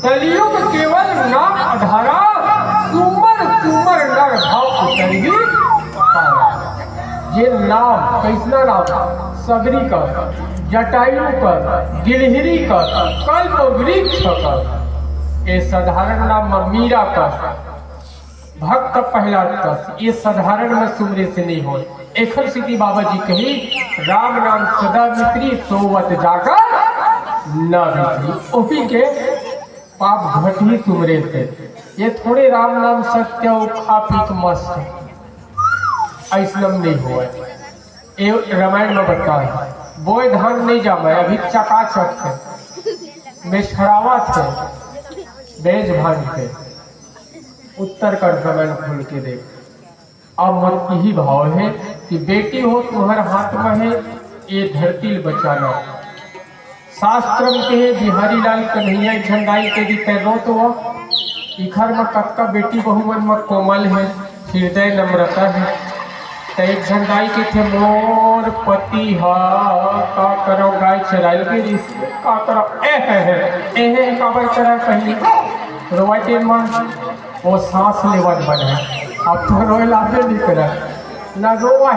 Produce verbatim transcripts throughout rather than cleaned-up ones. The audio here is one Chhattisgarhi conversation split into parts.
कलियुग केवल नाम अधारा, सुमर सुमर नर भाव उतरही पारा। ये नाम, कैसना नाम? सबरी कस, जटायु कस, गिलहरी कस, कल्प वृक्ष कस। ये साधारण नाम मीरा कस, भक्त प्रहलाद कस, ये साधारण में सुमरे से नहीं होय। एखर सेती बाबा जी कही, "राम नाम सदा मितरी, सोवत जागत न बिसरी।" ओही के पाप घटही सुमरे से। ये थोड़े राम नाम सत्य अउ खा पी के मस्त, अइसनम नहीं होय। ये रामायण में बताए, बोए धान नहीं जामे, अभी चकाचक थे, मेछरावत थे, बेज भांज थे। उत्तर कर रामायण खोल के देख। अब मोर इही भाव हे कि बेटी हो तुम्हर हाथ में हे, ये धरती ल बचाना। शास्त्र में कहे, बिहारी लाल कन्हैया एक झन दाई के दी तैं रो तो वो, इखर में कतका बेटी बहू मन में कोमल हे, हृदय नम्रता हे। त एक झन दाई कहिथे, "मोर पति ह का करव, गाय चराइल गे रिहिस, का करव, एहे, एहे, काबर करव पहिली रोवय तेन मन।" वो सांस लेवत बने। अब तो रोए लागे नहीं करे, न रोए।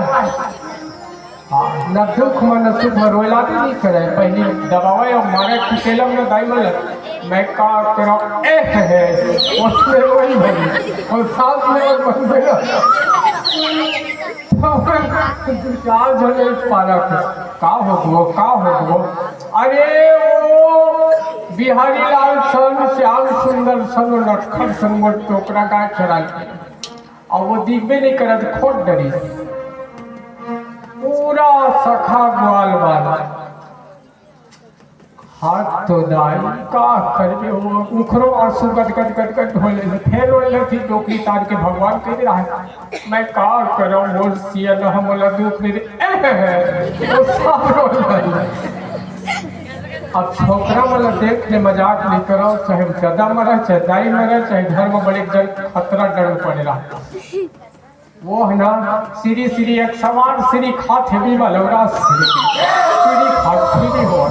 हाँ, न दुख में, न सुख में रोए लागे नहीं करे। पहली दबावे और मारे कुटेलम न दाई मन ल, "मैं का करव, ए है।" उसमें वही बनी। और सांस लेवत बन गया। तो चार जने पारा थे। का हो गो, का हो गो? अरे वो बिहारी लाल संग, श्याम सुंदर संग, नटखट संग, वो टोकरा का चरा के। अब वो दिखबे नहीं करत, खोट डरी। पूरा सखा ग्वाल वाला। हाथ तो दाई, का करबे वो? उखरो आंसू गट गट गट गट होले। फिर रोले थी डोकरी तार के भगवान कह रहा है, "मैं का करव, मोर सिया न हमला दुख दे दे।" वो सब रोले। अब छोकरा वाला देख ले, मजाक नहीं करो, चाहे दादा मरे, चाहे दाई मरे, चाहे घर में बड़े जन खतरा डर पड़े रहा। वो है ना, श्री श्री एक समान श्री खात है, बीमा लौरा श्री, श्री खात श्री हो।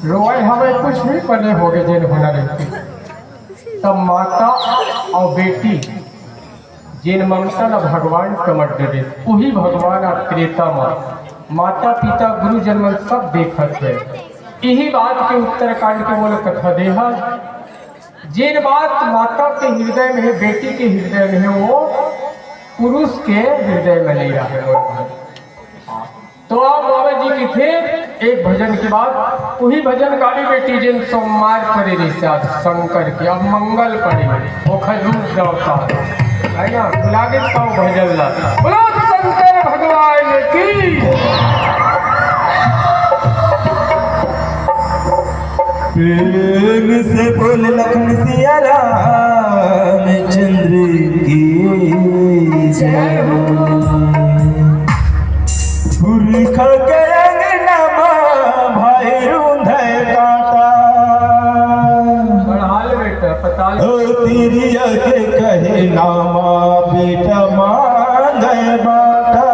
रोए हमें कुछ भी बने हो गए, जेन होना रहती। तब माता और बेटी जेन ममता ला भगवान समझ डरे, वही भगवान आप त्रेता में माता पिता गुरुजन मन सब देखत है। यही बात के उत्तरकांड के मोला कथा देहा। जेन बात माता के हृदय में है, बेटी के हृदय में है, वो पुरुष के हृदय में नहीं रहे। तो आप बाबा जी की थे एक भजन के बाद, वही भजन गाड़ी बेटी जिन सोमवार पड़े रिहिस शंकर के, अब मंगल पड़े, वो खजूर देवता है ना, लागे तो भजन ला। बोलो शंकर भगवान की। प्रेम से बोल लखन सिया रामचंद्र की जय हो। पुरखा के अंगना मा भाई रूंधे कांटा। बढ़ा ले बेटा, पता ले। ओ तिरिया के कहे नामा बेटा मांगे बाटा।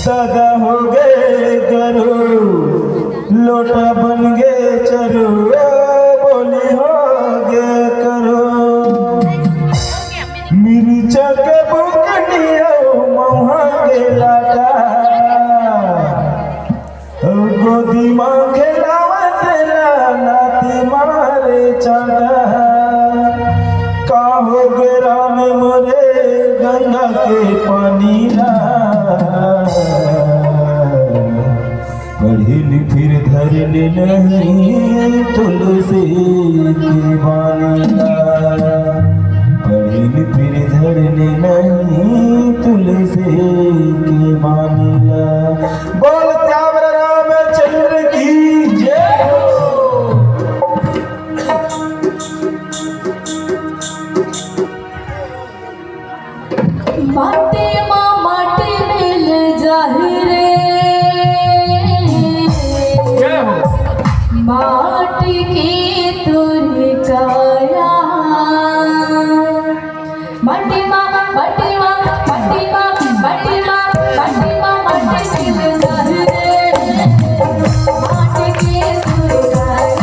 दादा हो गए गरु, लोटा बन गए चरु, ओ बोली हो गए करो। मिर्चा के बुकनी अउ महुआ के लाटा, अउ गोदी मा खेलावत ला नाती मारे चाटा। का हो गे राम मोरे गंगा के पानी ला, पढ़िन फिर धरिन नहीं तुलसी के बानी ला, पढ़िन फिर धरिन नहीं तुलसी के बानी ला। बोल श्याम रामचंद्र की जय हो। माटी मा माटी मिल जाही रे। जय हो। माटी के तोर काया। माटी मा, माटी मा, माटी मा, माटी मा, माटी मा, माटी मिल जाही रे। माटी के तोर काया।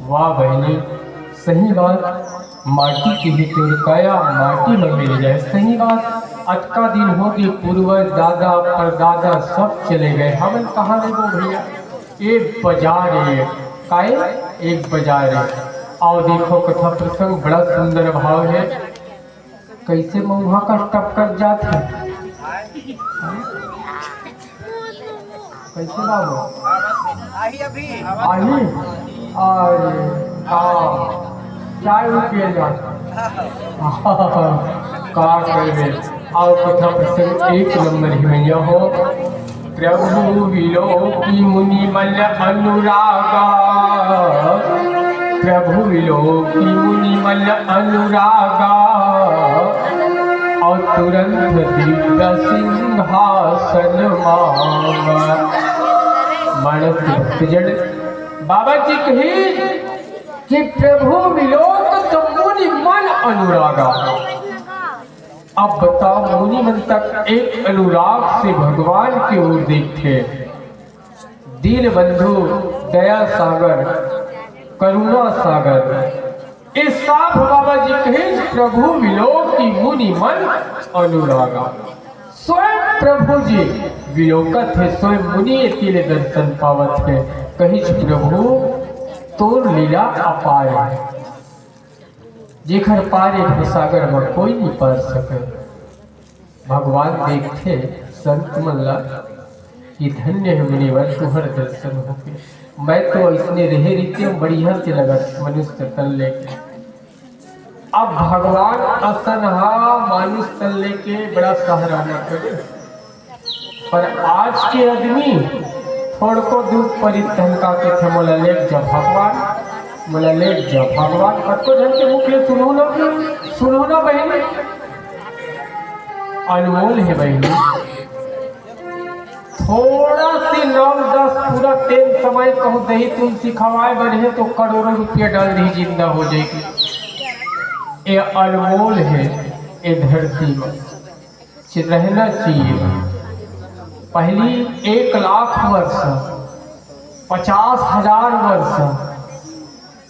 वाह बहिनी, सही बात। माटी के ही तोर काया माटी में मिल जाए। सही बात। अतका दिन हो गए, पूर्वज, दादा, परदादा सब चले गए, हमन कहाँ लेबो भैया? एक बाजार है, काहे? एक बाजार है। आओ देखो, कथा प्रसंग बड़ा सुंदर भाव है। कैसे मऊहा का टपकत जात है? कैसे बाबू? आही अभी। आही? अरे, हाँ। चाय उठ पिए जा। का करबे? आओ कथा प्रसंग एक नंबर ही भैया हो। प्रभु विलोकी मुनि मल अनुरागा, प्रभु विलोकी मुनि मल अनुरागा, और तुरंत दिव्य सिंहासन मांगा। मानस के भक्तजन, बाबा जी कही कि प्रभु विलोक तो मुनि मन अनुरागा। अब बताओ, मुनि मन तक एक अनुराग से भगवान की ओर देखते। दीन बंधु, दया सागर, करुणा सागर, इस साफ बाबा जी कहे, प्रभु विलोकी मुनि मन अनुरागा। स्वयं प्रभु जी विलोकत है, स्वयं मुनि एती ले दर्शन पावत है। कहिच, प्रभु तोर लीला अपार है, जेखर पार ए भवसागर म कोई नहीं पार सके। भगवान देखथे संत मन ला कि धन्य है मुनिवर, तुहर दर्शन होके। मैं तो अइसने रहे रहितेंव, बढ़िया से लगत मनुष्य तन लेके। अब भगवान असन हा मानुष तन लेके बड़ा सराहना करे। पर आज के आदमी थोड़को दुख परित तहन का कथे, "मोला लेग जा भगवान, मोला लेग जा भगवान।" कतको झन के मुख ले सुनहू ना, सुनहू ना बहिनी, अनमोल है बहिनी। थोड़ा से नौ दस पूरा तेल समय कहूँ दही तुलसी खवाए बर हे तो करोड़ों रुपया डाल दी, जिंदा हो जाएगी। ये अनमोल है ये धरती में। च-, रहना चाहिए। पहली एक लाख वर्ष, पचास हजार वर्ष,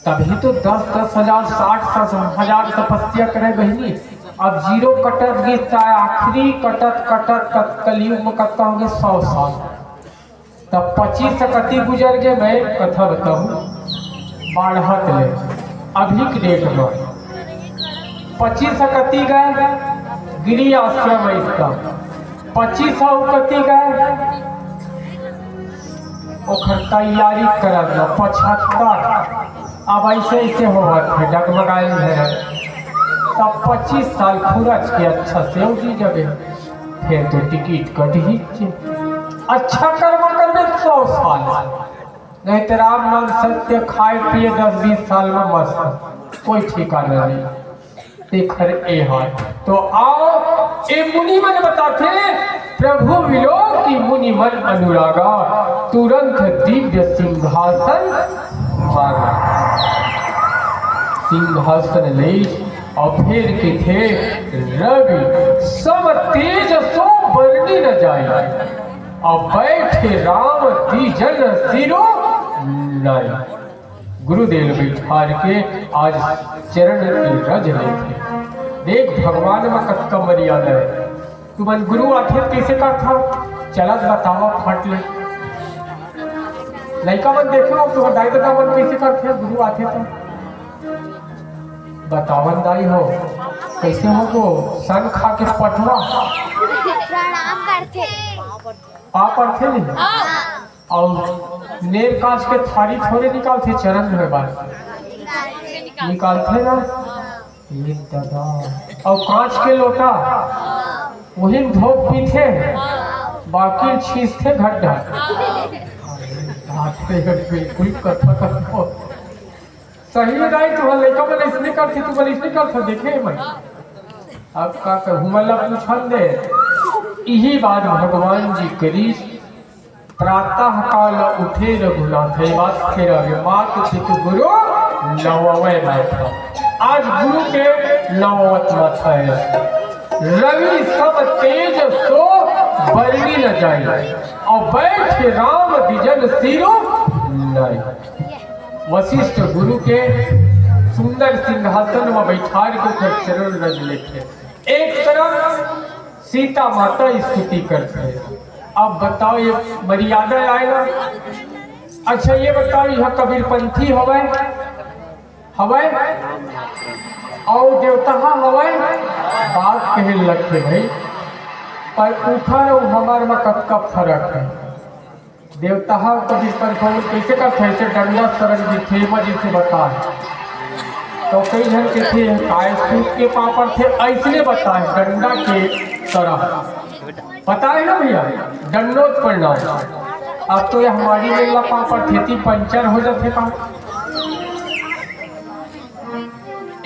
तभी तो दस दस हजार, साठ हजार तपस्या करे बहिनी। अब जीरो कटत गिस, त आखिरी कटत कटत कत-, कलयुग में कतका होगे? सौ साल। तब पच्चीस कति गुजर गे, मैं कथा बताहूँ, बाढ़त ले अभी के डेट में पच्चीस कति गए, गृह आश्रम इसका पच्चीस अउ कति गए, ओखर तैयारी करत ल पचहत्तर। अब ऐसे ऐसे होवत है, डगमगाइल है। तब पच्चीस साल पूरा के अच्छा से जी जबे, फिर तो टिकट कटही। अच्छा कर्म करबे सौ साल, नहीं तो राम नाम सत्य, खाए पिए दस बीस साल में मस्त, कोई ठिकाना नहीं। तेखर ए हाल। तो आओ, ए मुनि मन बताथे, प्रभु विलोकी मुनि मन अनुरागा, तुरंत दिव्य सिंहासन मांगा। सिंहासन ले अउ फेर कथे, रवि सम तेज सो बरनी न जाय, अउ बैठे राम द्विजन सिरु नाय। गुरुदेव बैठार के आज चरण के रज लेथे। देख भगवान में कतका मर्यादा है। तुमन गुरु आथे त कइसे करथव? चलत बतावा फट ले। लइका मन देखे हो, तुमन दाई ददा मन कइसे करथे? गुरु आथे त बतावन दाई हो, कइसे हो गो सन खा के पटवा? प्रणाम करथे। पाँव पड़थे नहीं? अउ नेर कांच के थारी थोड़े निकालथे चरण धोए बर, निकालथे ना? ये दादा। अउ कांच के लोटा, वही में धो के पीथे, बाकी छींचथे घड्डा। अरे बाप रे, बिल्कुल कथा कहो। सही में दाई, तुहर लइका मन अइसने करथे, तुमन अइसने करथव, देखे मैं। अब का कहूँ, मन ला पूछन दे। इही बात भगवान जी करिस, प्रातः काल उठे रघुनाथ, ये बात फिर आगे, मात पितु गुरु नववे माथा। आज गुरु के नववत माथा है। रवि सम तेज सो बरनी न जाय, अउ बैठे राम द्विजन सिरु नाय। वशिष्ठ गुरु के सुंदर सिंहासन म बैठार के ओकर चरण रज लेथे। एक तरफ सीता माता स्तुति करथे। अब बताओ, ये मर्यादा आय ना? अच्छा, ये बताओ, यह कबीरपंथी हवय? हवय? अउ देवता हवय? बात कहे लगथे भाई, पर उखर अउ हमर म कतका फरक हे। देवता ह कबीरपंथी कइसे करथे? ऐसे डंडा सरन दिथे, एमा जैसे बताए। तो कई झन कहिथे, "काय सूत के पापड़ थे?" ऐसने बताए, डंडा के तरह। पता है ना भैया, दंडोत प्रणाम। अब तो ये हमारी मेला पापड़ खेती पंचर हो जाथे का?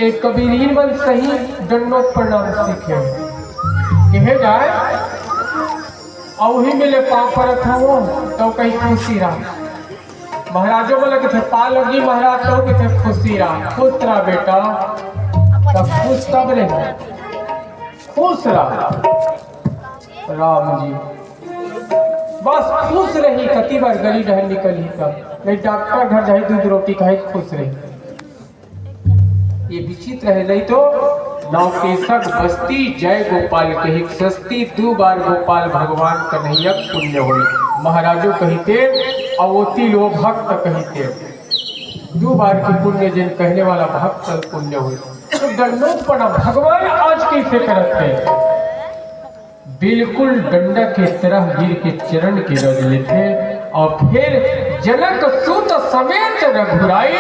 एक कबीर ही मन सही दंडोत प्रणाम सीखे। कहे जाए, अउ ही मेले पाँव परत हवं, तो कहीं खुशी रहा। महाराजो मन ल कथे, "पाँव लगी महाराज", तो कथे, "खुशी रहा, खुश रहा बेटा।" तब खुश तब रहे, खुश रहा। राम जी, बस खुश रही, कति बार गली डहर निकलही तब, नहीं डॉक्टर घर जाही, दूध रोटी खाही, खुश रही। ये विचित्र है, नहीं तो नौकेसक बस्ती जय गोपाल कही सस्ती, दू बार गोपाल भगवान कन्हैया पुण्य होई। महाराजो कहिते, अवोती लो भक्त कहिते, दू बार के पुण्य जिन कहने वाला भक्त पुण्य होई। तो दंडोत प्रणाम भगवान आज कैसे करत है? बिल्कुल डंडा के तरह गिर के चरण के रज लेथे अउ फिर जनक सुत समेत रघुराई,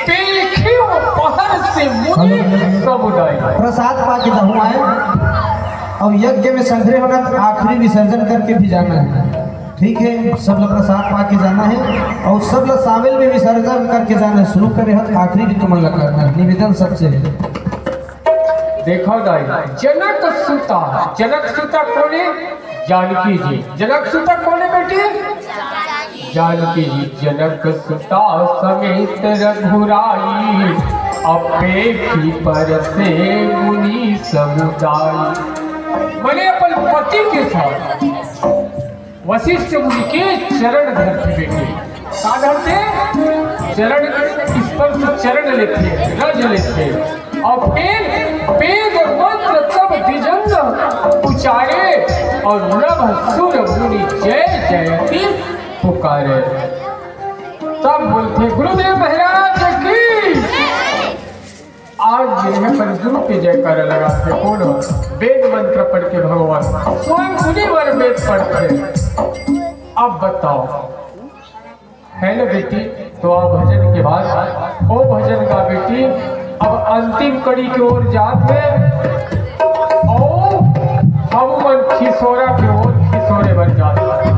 पेखियो पहर से मुनि समुदाय। प्रसाद पा के जाहूं आए। अब यज्ञ में संग्रह होना तो आखिरी विसर्जन करके भी जाना है। ठीक है, सब लोग प्रसाद पा के जाना है अउ सब लोग सावेल में विसर्जन करके जाना है। शुरू करे हत आखिरी भी तुमन लग करना है। निवेदन सबसे है। देखो दाई, जनक सुता, जनक सुता कोने? जानकी जी। जनक सुता कोने बेटी? जानकी जी। जनक सुता समेत रघुराई, अपेखी पर से मुनि समुदाय। मने अपन पति के साथ वशिष्ठ मुनि के चरण धरथे बेटी। का धरथे? चरण स्पर्श, चरण लेथे, रज लेथे। अउ फिर वेद मंत्र तब द्विजंग उचारे, अउ नभ सुर मुनि जय जयति पुकारे। तब बोलथे गुरुदेव महाराज की। आज जिन्हें पर गुरु के जयकारा लगाथे, कौन? वेद मंत्र पढ़ के भगवान स्वयं मुनिवर वेद पढ़थे। अब बताओ, है ना बेटी? तो आ भजन के बाद ओ भजन का बेटी, अब अंतिम कड़ी के ओर जात हे, अउ हम मन खिसोरा के ओर खिसोरे बर जात हे।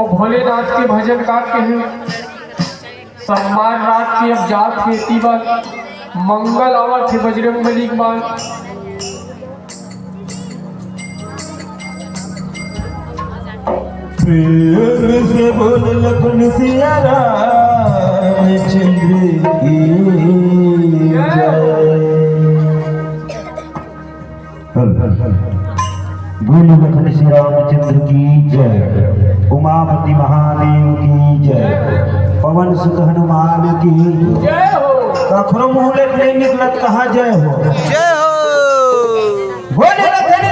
ओ भोलेनाथ के भजन का कहे, सम्मान रात के अब जात हे, एती बर मंगल आवत हे बजरंग बली के मान। प्रेम से बोल लखन सिया रामचंद्र की जय। बोल लखन श्री रामचंद्र की जय, उमापति महादेव की जय, पवन सुत हनुमान की जय हो। कखरो मुंह ले नहीं निकलत, कहा जय हो। जय हो। बोल लखन